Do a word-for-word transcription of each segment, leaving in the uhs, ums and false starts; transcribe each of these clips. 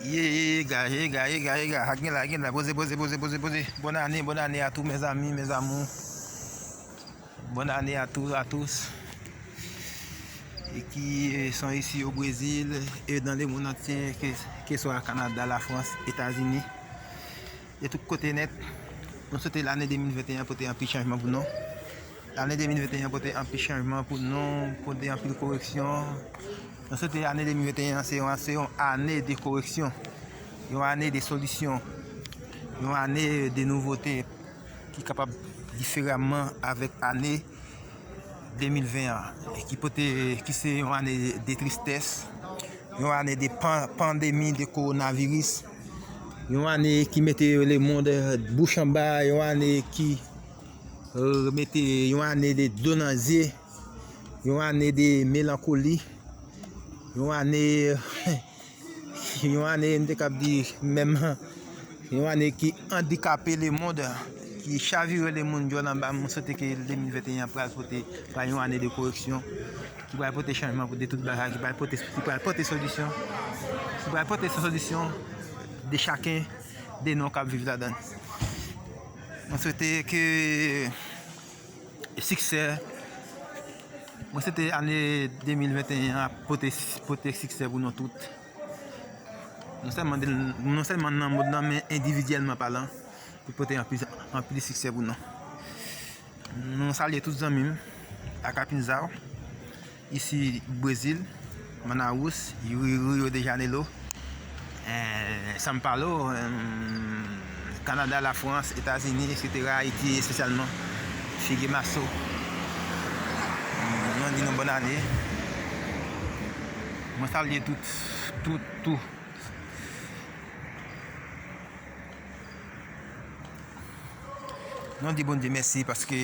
Ye, ye, ye, ga, ye, ga, ye, ga, ye, ga. Ak gen la, gen la. Poze, poze, poze, poze, poze. Bonne année, bonne année à tous mes amis, mes amours. Bonne année à tous, à tous. E ki, euh, sont ici au Brésil et dans le monde entier, ke, ke swa Kanada, Lafrans, Etazini, e tout kote nèt. Nou swete lane de mil venteyen an pote anpil chanjman pou nou. Lane de mil venteyen an pote anpil chanjman pou nou, pote anpil koreksyon. Nou swete ane de mil venteyen an se yon, se yon ane de koreksyon, yon ane de solisyon, yon ane de nouvote ki kapab diferaman avèk ane de mil ven an, ki pote, ki se yon ane de tristès, yon ane de pan-, pandemi de kowonaviris, yon ane ki mete lemonn bouch anba, yon ane ki, euh, mete, yon ane de do nan zye, yon ane de melankoli, yon ane yon ane, m te kab di menm, yon ane ki andikape lemonn, ki chavire lemonn djòl anba. Mwen swete ke de mil venteyen an pral pote, pral yon ane de koreksyon, ki pral pote chanjman pou de tout bagay, ki pral pote, ki pral pote solisyon, ki pral pote solisyon de chaken de nou k ap viv ladan l. Mwen swete ke siksè, mwen swete ane de mil venteyen an ap pote, pote siksè pou nou tout. Non sèlman de, non sèlman nan mond lan, men endividyèlman palan, pou pote anpil, anpil siksè pou nou. Nou salye tout zanmi m ak Apinzao, isi Brezil, Manaus, Rio, Rio de Janeiro, eh, São Paulo, eh, Kanada, Lafrans, Etazini, etsetera, Ayiti espesyalman, Figueiredo. Mwen di nou bòn ane. Mwen salye tout, tout, tout. Nou di Bondye mèsi paske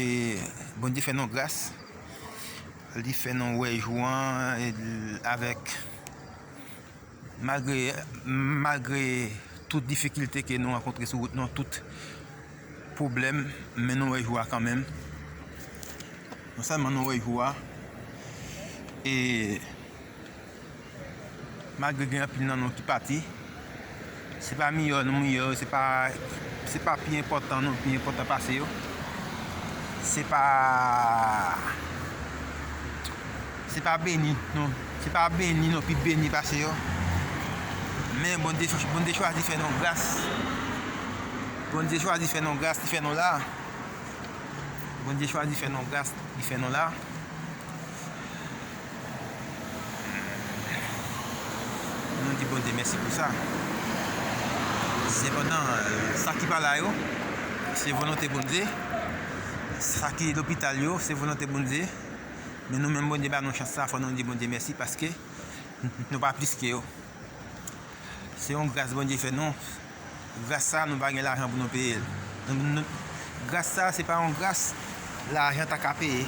Bondye fè nou gras. Li fè nou wè jou an, e, avèk, malgre, malgre tout difikilte ke nou rankontre sou wout nou, tout pwoblèm, men nou wè jou a kanmenm. Non sèlman nou wè jou a, e malgre gen anpil nan nou ki pati, se pa miyò nou miyò yo, se pa, se pa pi enpòtan nou pi enpòtan pase yo. Se pa, se pa beni nou, se pa beni nou pi beni pase yo. Men Bondye, Bondye chwazi fè nou gras. Bondye chwazi fè nou gras, li fè nou la. Bondye chwazi fè nou gras, li fè nou la. Nou di Bondye mèsi pou sa. Sepandan, sa ki pa la yo, se volonte Bondye. Sa ki lopital yo, se volonte Bondye. Men nou menm, Bondye ba nou chans sa, fò nou di Bondye mèsi paske nou pa plis ke yo. Se yon gras Bondye fè nou. Gras sa, nou pa gen lajan pou nou peye l. Nou, nou, gras sa, se pa yon gras lajan ta ka peye.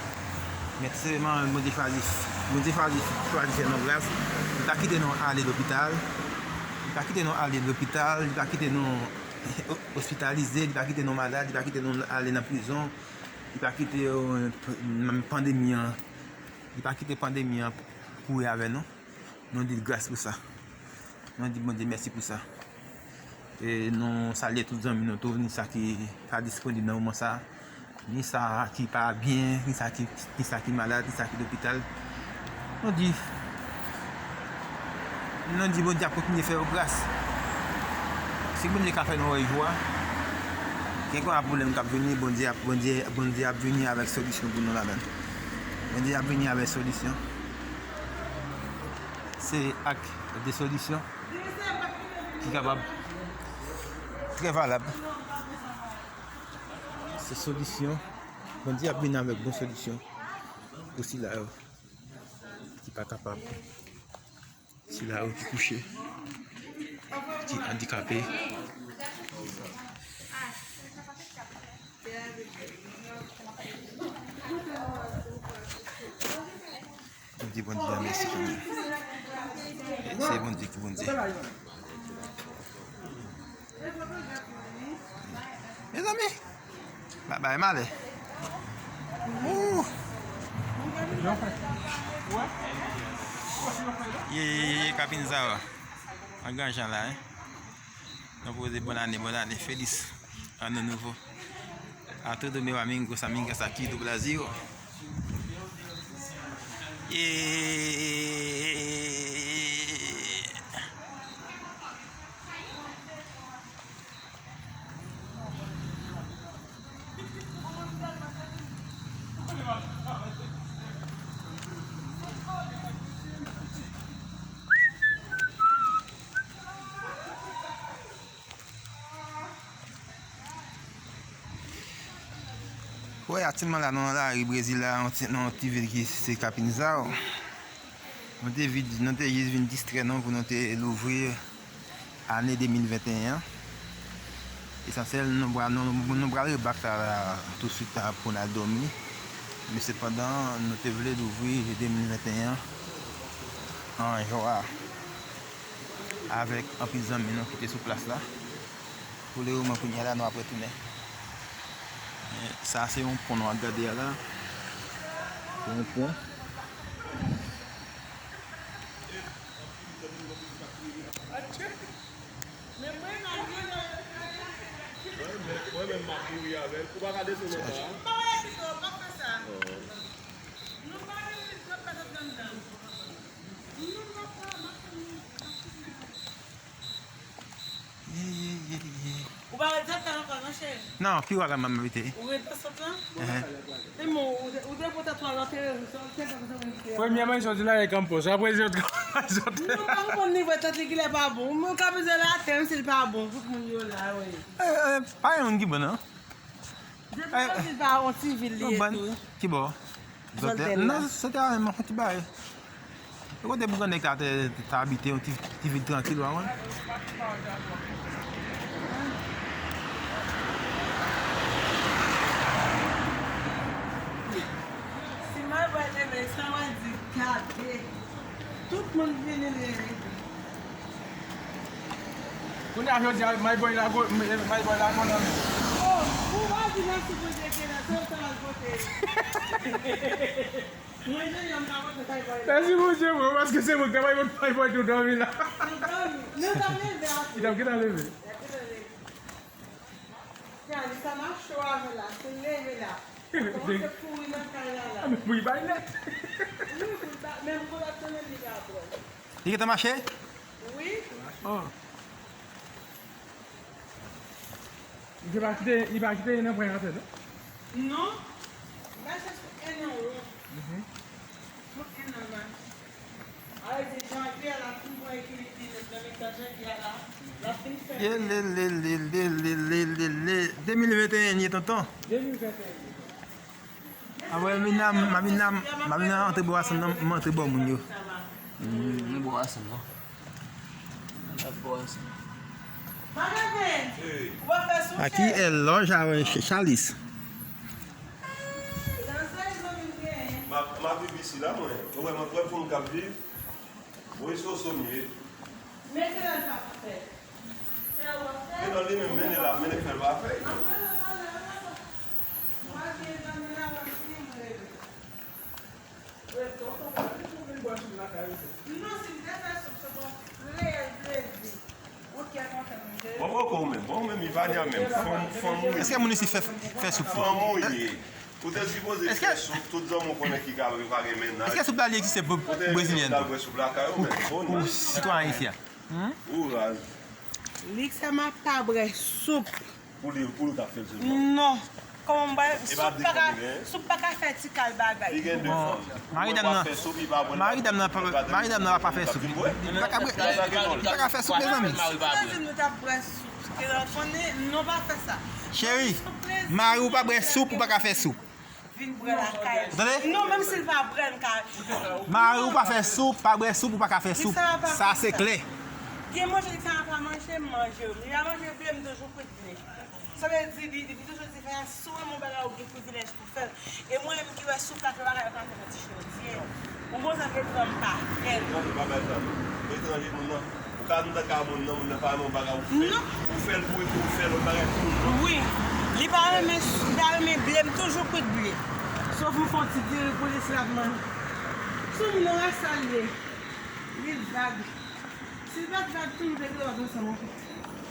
Men sèlman Bondye chwazi, Bondye chwazi, chwazi fè nou gras. Li pa kite nou ale lopital. Li pa kite nou ale lopital. Li pa kite nou ospitalize. Li pa kite nou malad. Li pa kite nou ale nan prizon. Li pa kite, euh, p-, nan pandemi an. Li pa kite pandemi an kouri avè nou. Nou di l gras pou sa. Nou di Bondye mèsi pou sa. E nou salye tout zanmi nou tou, ni sa ki pa disponib nan moman sa, ni sa ki pa byen, ni sa ki, ni sa ki malad, ni sa ki lopital. Nou di, nou di Bondye ap kontinye fè yo gras. Si Bondye ka fè nou wè jou a, gen kwa pwoblèm k ap vini, Bondye ap, Bondye, Bondye ap vini avèk solisyon pou nou ladan l. Bondye ap vini avèk solisyon. Se ak de solisyon ki kapab trè valab. Se solisyon. Bondye ap vin avèk bon solisyon pou sila yo ki pa kapab, sila yo ki kouche, ki andikape. Nou di Bondye a mèsi kanmenm. Se Bondye ki Bondye. Mezanmi, ba-, bay malè. Ooh. Ye, ye, ye, ye, Kapinzawa. An gran jan la, hein. Nou poze bonn ane, bonn ane, feliz ano novo a todo meu amigos, amigas aqui do Brasil. E Wè, aktyèlman la, nou nan lari Brezil la, nan yon ti, nan yon ti vil ki se Capinzal. Nou te vin, nou te jis vin distrè nou pou nou te louvri ane de mil venteyen an. Esansyèl, nou pral, nou, nou pral rebak la, la, touswit la pou n al dòmi. Men sepandan, nou te vle louvri de mil venteyen an an jwa avèk anpil zanmi nou ki te sou plas la. Pou le moman, kounye a la, nou ap retounen. Men sa se yon pon nou ap gade a la. Se yon pon. Mwen menm, mwen menm m ap mouri avè l. Ou pa ka desann anba a? M pa wè pito, m pa fè sa. Non. Nou pa vin met zòt pa zòt anndan. Nou pa fè, m ap fè nou. Ye, ye, ye, ye. Ou pa ret zòt la ankò, non, cheri? Non, pi wo la m ap abite. Ou ret nan sant lan? Enhen. E bon, ou te, ou te pote twa lòt, ou te, ou te, ou te, ou te. Premyèman, li soti la e kanpòs. Apre, li soti, soti. Nou pa konprann nivo tèt li kilè pa bon. Mwen ka bezwen la atè, menm si l pa bon. Tout moun yo la, wi. Eh, eh, pa gen moun ki bon, non. Depi yo di l pa yon ti vil li ye tou. Ki bò? Zòtè? Non, Zòtè a menm yon ti bagay. E kote pou grann nèg ta, ta, ta abite, yon ti, ti vil trankil, w a wè. Si mwen wè te vle sa, mwen di gade. Tout moun vini rele. Kounye a jodi a, my boy la go, my boy la go nan men. Oh, ou pa di mèsi Bondye ke nan se ou sa al pote. Mwen, Junior, m pa pote my boy la. Mèsi Bondye, bro, paske se mwen ki te bay pot my boy tou dòmi la. Li dòmi. Nou t ap leve a. Li t ap gentan leve. Li t ap gentan leve. Gade, sa m ap cho avè la, se leve la. Kòmanse kouri nan kay la la. Ah, men pou li bay nèt. Wi, pou li bay, men m konn ap tande li la, bro. Li gentan mache? Wi. Oh. Li pa kite, li pa kite nan pran atè, non? Non. Mache sou en an won. Mhm. Sou en an mache. Ye le, le, le, le, le, le, le, le. De mil venteyen ye, tonton. De mil venteyen ye. Apre, Mamina, Mamina, Mamina antre bò a sann nan, m antre bò moun yo. Mm, nou bò a sann nan. Bò a sann. Hey. Aqui é loja Ch-, Charles. M ap, m ap viv isi la, mwen. Ou wè, mwen, mwen, pou m k ap viv. Wi, Soso m ye. Men kilè l t ap fè? Kilè w ap fè? Men non, li menm, mennen l ap, mennen fè l pa fè. M ap rele w talè, w pa konn. Mwen gen zanmi la, mwen fini, mwen rele. Rete, w konprann, li pou vin bwè soup lakay ou tou. Non, si m te fè soup, se pou reyèl plezi. Ou kè kontan, m te. Bon, poko ou menm, bon, ou menm, Ivania menm, fanm, fanm ou ye. Èske moun isi fè, fè soup tou? Fanm ou ye. Ou te sipoze fè soup, tout zanmi w konnen ki ka, yo ka gen mennaj. Èske soup la li egziste pou Brezilyen tou? Ou te sipoze al bwè soup lakay ou, men bon. Pou sitwayen isi a. Ou raz. Li sa m ap pa bwè soup. Pou li, pou li t ap fè l sèlman. Non. Kòman m bwè soup pa ka, soup pa ka fè ti kal bagay. Li gen de fanm. Mari dam nan, mari dam nan pa, mari dam nan pa fè soup. Li pa ka bwè, li pa ka fè soup, mezanmi. Mezanmi, nou t ap bwè soup. Konnen, non, pa fè sa. Cheri, mari w pa bwè soup, ou pa ka fè soup. Vin bwè lakay. Ou tande? Non, menm si l pa bwè, m ka. Mari w pa fè soup, pa bwè soup, ou pa ka fè soup. Sa se klè. Gen manje, li sa pa manje, m manje. Li pa manje ble, m toujou kwit ble. Sa vle di, li, li toujou di fè a, si w renmen yon bagay, ou gen privilèj pou fè l. E mwen menm ki wè soup la fè bagay, yo pa fè nan ti chodyè. Ou gon sa fè tan m pa fè l. Etranje pa bay sa non. Etranje moun nan. Ou ka antre nan kay moun nan, moun nan pa renmen yon bagay, ou fè l. Non. Ou fè l pou, pou fè l yon bagay pou moun nan. Wi. Li pa renmen, li pa renmen ble, m toujou kwit ble. Sof m fè yon ti diri pou li, si l ap manje. Sou moun nan rès sa l ye. Li vag. Si l pa t vag, tou nou te dwe ansanm ankò.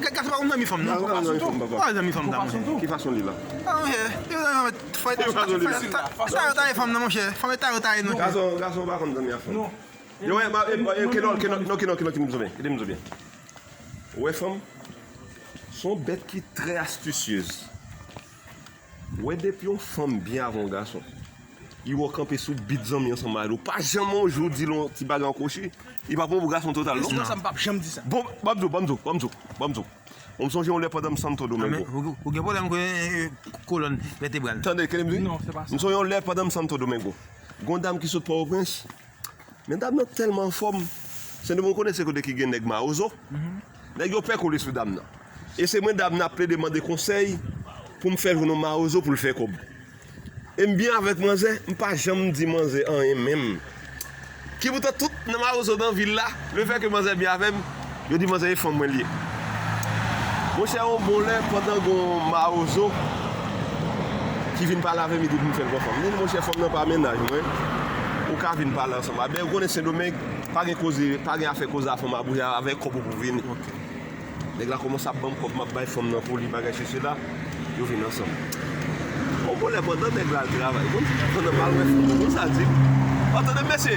Gason pa konn zanmi fanm, non. Gason pa konn zanmi fanm, papa. Ki fason li la? Ah, monchè, yo zanmi fanm, fè, fè, fè, taye fanm nan, monchè. Fanm e taye, taye, non. Gason, gason pa konn zanmi a fanm. Non. Yo, e, e, e, e, ke non, ke non, non, ke non, ke non, ke m di w byen, ke m di w byen. Ou wè fanm? Se yon bèt ki trè astisyez. Ou wè depi yon fanm byen avè yon gason, li wè w kanpe sou bit zanmi ansanm avè l, ou pa janm yon jou di l yon ti bagay an kwochi, li pa pran pou gason total, non. Sa m p ap janm di sa. Bon, ban m di w, ban m di w, ban m di w, ban m di w. Bon, m sonje yon lè pandan m Santo Domingo. Ou, ou gen pwoblèm kolòn vètebral. Tande, ke m di? Non, se pa sa. M sonje yon lè pandan m Santo Domingo. Gon dam ki sot Pòtoprens, men dam nan tèlman anfòm. Se nou, mwen konnen se kote ki gen nèg mawozo. Nèg yo pè kole sou dam nan. E se mwen dam nan ap plede mande konsèy pou m fè jwenn yon mawozo pou l fè kòb. E m byen avèk manzè, m pa janm di manzè anyen menm. Ki poutan tout nan mawozo nan vil la, lefètke manzè byen avè m, yo di manzè e fanm mwen li ye. Monchè, yon bon lè, pandan gon mawozo ki vin pale avè m, li di pou m fè l pran fanm. Li di, monchè, fanm nan pa mennaj mwen. Ou ka vin pale ansanm. Aben, ou konnen Sendomeng, pa gen koze, pa gen afè koze a fanm a bouje avèk kòb ou pou vini. Nèg la kòmanse ap ban m kòb, m ap bay fanm nan pou li, bagay sesi la, yo vin ansanm. Yon bon lè pandan nèg la al travay, konn, pandan m al wè fanm nan, konn sa l di m? Ou tande, mesye?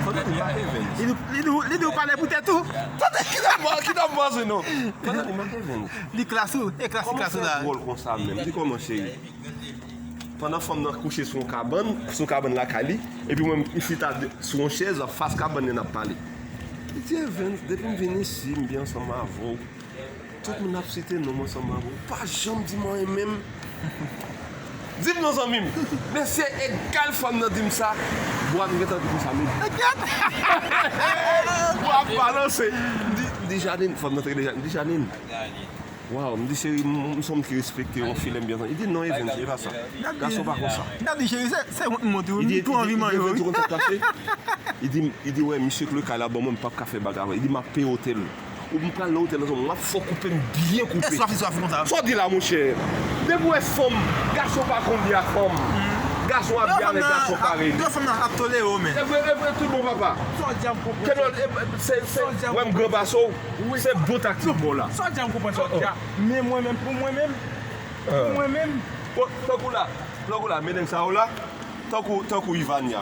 Fanm nan di m pa Evens. Li di, li di, li di w pale pou tèt ou. Tande, ki nan m, ki nan m panse non? Fanm nan di m pa Evens. Li klas ou, e klas, li klas ou la. Kòman fè dwòl konsa menm? Di kòman, cheri? Pandan fanm nan kouche sou yon kabann, sou yon kabann lakay li, epi mwen, m chita de- sou yon chèz, anfas kabann li, n ap pale. Li di, Evens, depi m vin isi, m byen ansanm avè w. Tout moun ap site non m ansanm avè w. Ou pa janm di m anyen menm. Di m non, zanmi m. Men se egal fanm nan di m sa, bwa m gentan di konsa, men. Bwa ap balanse. M di, m di, Janine, fanm nan te rele Janine. M di, Janine. Waw, m di, cheri, m, m se yon moun ki respekte w anfile, m byen tande. Li di, non, Evens, e pa sa. Gason pa konsa. Gade, cheri, se, se wont m montre w, m tou anvi manje w, wi. Li di, Evens, ou konn sa k pase? Li di, li di, wè, misye k lekay la ban mwen, m p ap ka fè bagay avè l. Li di, m ap peye otèl. Ou m pral nan otèl ansanm, m ap fè w koupe m byen koupe. E swaf, swaf konsa. Sa w di la, monchè? Depi w wè fanm, gason pa konn byen ak fanm. Gason ap byen avèk gason parèy li. Yo fanm nan ap tolere w, men. E vre, e vre, tout bon, papa. Sa w di a m konprann. Kenòl, e, e, se, se, wè m gran pase w. Wi. Se bon taktik ba w la. Sa w di a m konprann, sa w di a. Men mwen menm, pou mwen menm, pou mwen menm. Bon, tankou la, tankou la, men nèg sa yo la, tankou, tankou Ivania.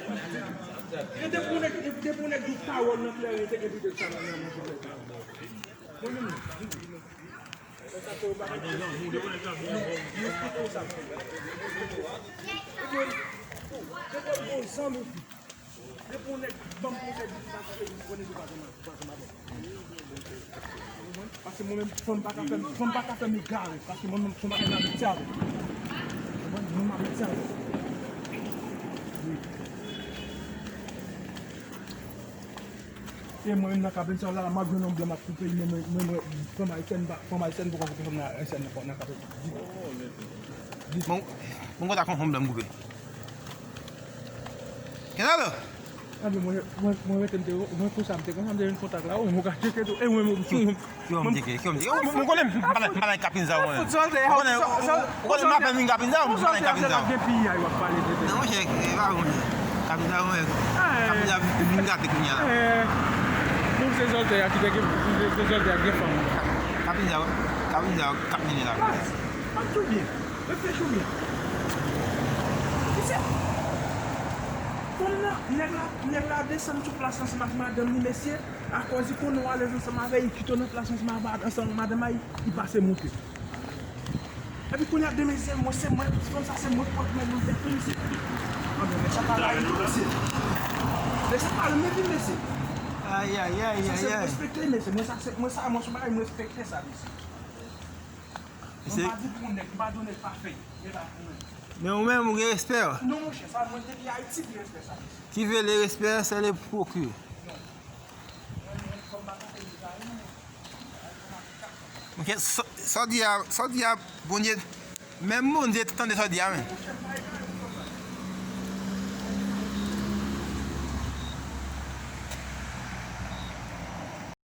E depi yon nèg, depi yon nèg di w pawòl nan kleren, te gen pito sa nan nan nan. Mwen menm, sa se yon bagay. Mwen esplike w sa. Depi yon zanmi, depi yon nèg ban m konsèy, li pa konsèy, li konnen li pa janm, pa janm avè m. Paske mwen menm, fanm pa ka fè m, fanm pa ka fè m egare. Paske mwen menm, fanm pa ka fè m abitye avè m. Mwen menm abitye avè m. Wi. E mwen menm nan Kapenn sa la, m ap jwenn yon blan m ap koupe, men mwen, mwen, mwen, fanm ayisyèn pa, fanm ayisyèn poko koupe fanm ayisyèn nan, nan Kapenn. Bon, bon kontak yon fanm blan m koupe. Kenal! Anben, mwen, mwen, mwen rete m te, mwen konsa m te, konsa m te jwenn kontak la, ou, mwen ka tcheke tou, e mwen, mwen, Ki wè m teke, ki wè m teke. Mwen, mwen konnen m pa nan, m pa nan Kapinza, mwen. Ou konnen, ou konnen m apèn vin Kapinza, m pa nan Kapinza. Gen piyay w ap pale de. Non, monchè, e pa vre, monchè. Kapinza, mwen. Kapinza vin gate kounye a la. Bon, se zòltè a ki te gen, se zòltè a gen fanm. Kapinza, Kapinza, k ap mennen la. M ap tou byen. Reflechi w byen. Mesye, fanm nan, nèg la, nèg la desann sou plas ansanm ak madanm li, mesye, akòz li konnen w alèz ansanm avè l, li kite w nan plas ansanm ak, ansanm ak madanm li, li pase moute. Epi kounye a, demen, se mwen, se mwen, fanm sa, se mwen k pral pran nan tèt li, mesye. Anben, men sa pa la, mesye. Mesye, pa l, men vin, mesye. Ay, ay, ay, ay, ay. Sa se respekte, mesye. Mwen, sa, se, mwen, sa, mwen, se bagay, mwen respekte sa, mesye. Mwen pa di pou yon nèg, mwen pa di yon nèg pa fè, men pa pou mwen. Men ou menm, ou gen respè. Non, monchè, sa, mwen, depi Ayiti, gen respè sa, mesye. Qui veut le respect, c'est le procure. Non. Mwen, mwen, fò m pa konte deja, non. Monchè, sa, sa w di a, sa w di a, Bondye, menm Bondye tande sa w di a, men. Monchè, m pa egare.